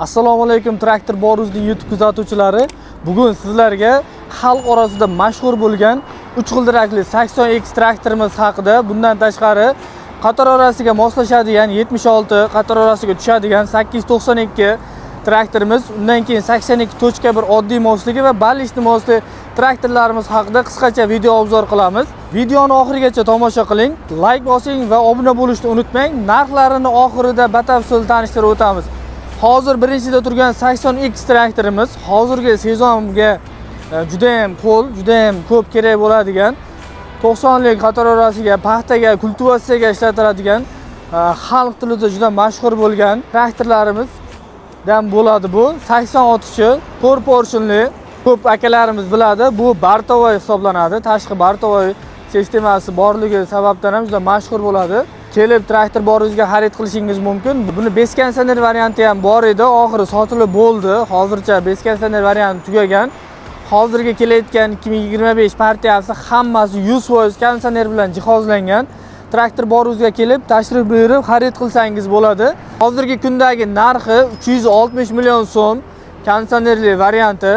Assalomu alaykum, Traktor Boruzning YouTube kuzatuvchilari. Bugun sizlarga xalq orasida mashhur bo'lgan 3 g'ildirakli 80X traktorimiz haqida, bundan tashqari qator orasiga moslashadigan 76, qator orasiga tushadigan 892 traktorimiz, undan keyin 82.1 oddiy mosligi va balishni mosli traktorlarimiz haqida qisqacha video obzor qilamiz. Videoni oxirigacha tomosha qiling, like bosing va obuna bo'lishni unutmang. Narxlarini oxirida batafsil tanishtirib o'tamiz. Hozir birinchida turgan 80X traktorimiz hozirgi sezonga juda ham qo'l, juda ham ko'p kerak bo'ladigan 90 lik qator orasiga, paxtaga, kultivatsiyaga ishlatiladigan, xalq tilida juda mashhur bo'lgan traktorlarimizdan bo'ladi bu. 80 ot kuchi, 4 porshinli, ko'p akalarimiz biladi, bu бортовой hisoblanadi. Tashqi бортовой sistemasi borligi sababdan ham juda mashhur bo'ladi. Kelib traktor boringizga xarid qilishingiz mumkin. Buni без konditsioner varianti ham bor edi, oxiri sotilib bo'ldi. Hozircha без konditsioner varianti tugagan. Hozirgi kelayotgan 2025 partiyasi hammasi 100% konditsioner bilan jihozlangan. Traktor boringizga kelib, tashrif buyurib xarid qilsangiz bo'ladi. Hozirgi kundagi narxi 360 million so'm konditsionerli varianti.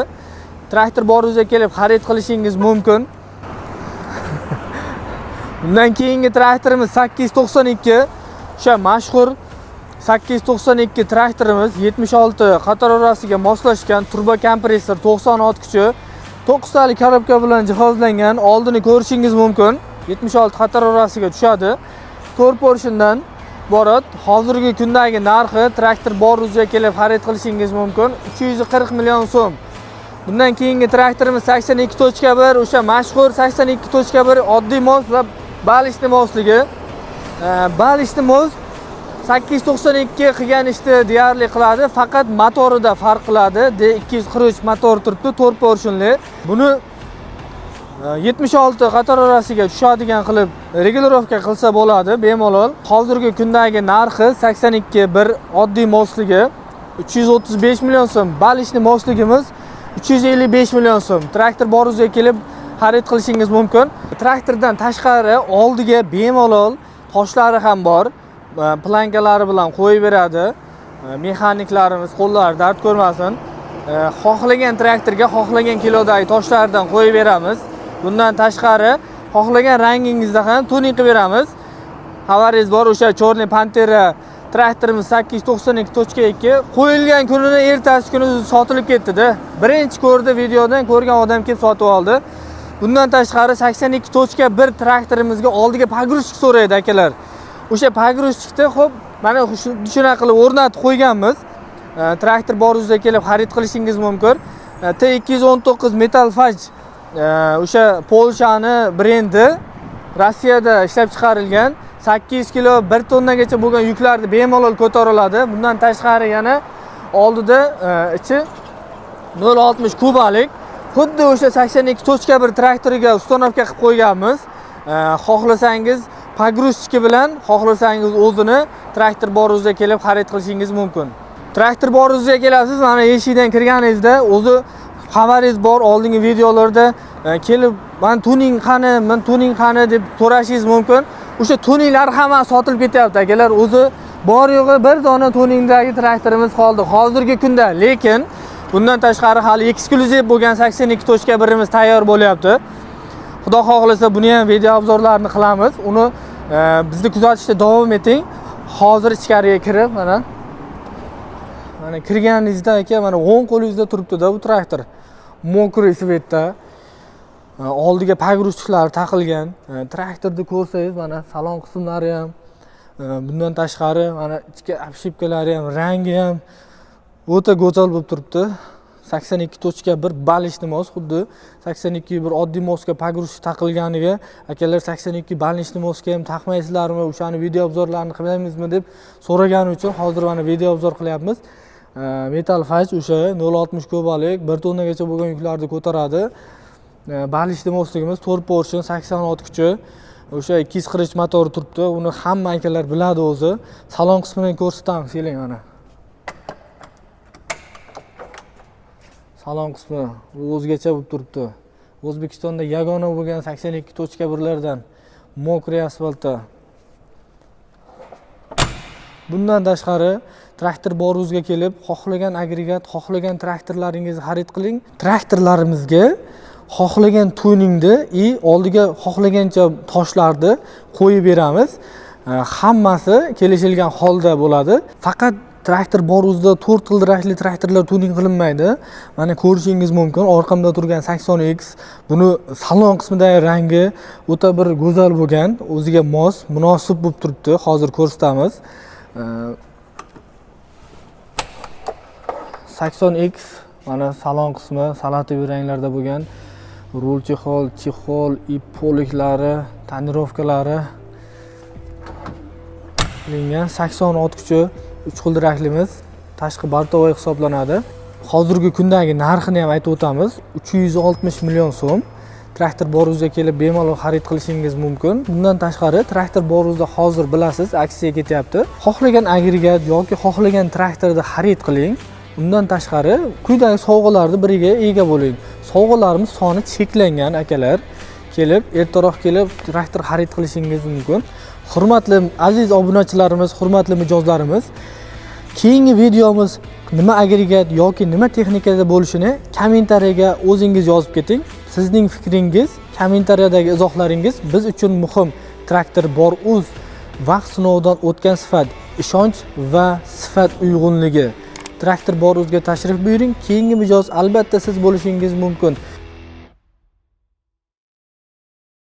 Traktor boringizga kelib xarid qilishingiz mumkin. Undan keyingi traktorimiz 892, o'sha mashhur 892 traktorimiz 76 qator orasiga moslashgan, turbo kompressor, 90 ot kuchi, 9 tali korobka bilan jihozlangan. Oldini ko'rishingiz mumkin. 76 qator orasiga tushadi. 4 porshindan iborat. Hozirgi kundagi narxi traktor bor, kelib xarid qilishingiz mumkin, 340 million so'm. Bundan keyingi traktorimiz 82.1, o'sha mashhur 82.1 oddiy mos va balishni mosligi. Balishni mos 892 qilgan ishni deyarli qiladi, faqat motorida farq qiladi. D243 motor turibdi, 4 porshinli. Buni 76 qator orasiga tushadigan qilib регулировка qilsa bo'ladi bemalol. Hozirgi kundagi narxi 82.1 oddiy mosligi 335 million so'm. Balishni mosligimiz 355 million so'm. Traktor boringizga kelib xarid qilishingiz mumkin. Traktordan tashqari oldiga bemalol toshlari ham bor. Plankalari bilan qo'yib beradi. Mexaniklarimiz qo'llari dard ko'rmasin. Xohlagan traktorga xohlagan kilodagi toshlardan qo'yib beramiz. Bundan tashqari xohlagan rangingizda ham tuning qilib beramiz. Xabaringiz bor, o'sha Черный Pantera traktorimiz 892.2 qo'yilgan kunini ertasi kuni sotilib ketdi-da. Birinchi ko'rdi, videodan ko'rgan odam kelib sotib oldi. Bundan tashqari 82.1 traktorimizga oldiga погрузчик so'raydi akalar. O'sha погрузчик ni xo'p, mana shunaqa qilib o'rnatib qo'yganmiz. Traktor boringizga kelib xarid qilishingiz mumkin. T219 Metal Faj, o'sha Polshani brendi, Rossiyada ishlab chiqarilgan, 800 kilo, 1 tonnagacha bo'lgan yuklarni bemalol ko'tara oladi. Bundan tashqari yana oldida ichi 0.60 kubalik, xuddi o'sha 82.1 traktoriga установка qilib qo'yganmiz. Xohlasangiz погрузчик i bilan, xohlasangiz o'zini traktor boringizga kelib xarid qilishingiz mumkin. Traktor boringizga kelasiz, mana eshikdan kirganingizda o'zi xabaringiz bor, oldingi videolarda kelib, "Man tuning qani, man tuning qani?" deb so'rashingiz mumkin. O'sha tuninglar hammasi sotilib ketyapti akalar. O'zi bor yo'g'i bir dona tuningdagi traktorimiz qoldi hozirgi kunda, lekin bundan tashqari hali eksklyuziv bo'lgan 82.1imiz tayyor bo'lyapti. Xudo xohlasa, buni ham video обзор larini qilamiz. Uni bizni kuzatishda davom eting. Hozir ichkariga kirib, mana kirganingizda aka, mana o'ng qo'lingizda turibdi-da bu traktor. Мокрый цвет da. Oldiga погрузчик lar taqilgan. Traktorni ko'rsangiz, mana salon qismlari ham, bundan tashqari mana ichki обшивка lari ham, rangi ham o'ta go'zal bo'lib turibdi. 82.1 балочный mos, xuddi 82 bir oddiy mosga погрузчик taqilganiga akalar "82 балочный mosga ham taqmaysizlarmi, o'shani video обзор larini qilmaymizmi?" deb so'ragani uchun hozir mana video обзор qilyapmiz. Metal Faj, o'sha 0.60 kubalik, 1 tonnagacha bo'lgan yuklarni ko'taradi. Балочный mosligimiz 4 porshin, 80 ot kuchi, o'sha 243 motori turibdi. Uni hamma akalar biladi o'zi. Salon qismini ko'rsatamiz, keling, mana. Salon qismi o'zgacha bo'lib turibdi. O'zbekistonda yagona bo'lgan 82.1lardan, мокрый asfaltda. Bundan tashqari Traktor Boruzga kelib, xohlagan agregat, xohlagan traktorlaringizni xarid qiling. Traktorlarimizga xohlagan tuningni и oldiga xohlagancha toshlarni qo'yib beramiz. Hammasi kelishilgan holda bo'ladi. Faqat Traktor Boruzda 4 g'ildirakli traktorlar tuning qilinmaydi. Mana ko'rishingiz mumkin, orqamda turgan 80X, buni salon qismidagi rangi o'ta bir go'zal bo'lgan, o'ziga mos, munosib bo'lib turibdi. Hozir ko'rsatamiz. 80X mana salon qismi салатовый ranglarda bo'lgan, rul чехол, чехол и poliklari, тонировка lari qilingan. 80 ot kuchi 3 g'ildiraklimiz tashqi бортовой hisoblanadi. Hozirgi kundagi narxini ham aytib o'tamiz: 360 million so'm. Traktor Boruzga kelib bemalol xarid qilishingiz mumkin. Bundan tashqari Traktor Boruzda hozir, bilasiz, aksiya ketyapti. Xohlagan agregat yoki xohlagan traktorni xarid qiling. Undan tashqari quyidagi sovg'alarni biriga ega bo'ling. Sovg'alarimiz soni cheklangan, akalar. Kelib, ertaroq kelib traktor xarid qilishingiz mumkin. Hurmatli aziz obunachilarimiz, hurmatli mijozlarimiz, keyingi videomiz nima agregat yoki nima texnikada bo'lishini kommentariyaga o'zingiz yozib keting. Sizning fikringiz, kommentariyadagi izohlaringiz biz uchun muhim. Traktor Bor uz vaqt sinovidan o'tgan sifat, ishonch va sifat uyg'unligi. Traktor Bor uzga tashrif buyuring. Keyingi mijoz albatta siz bo'lishingiz mumkin.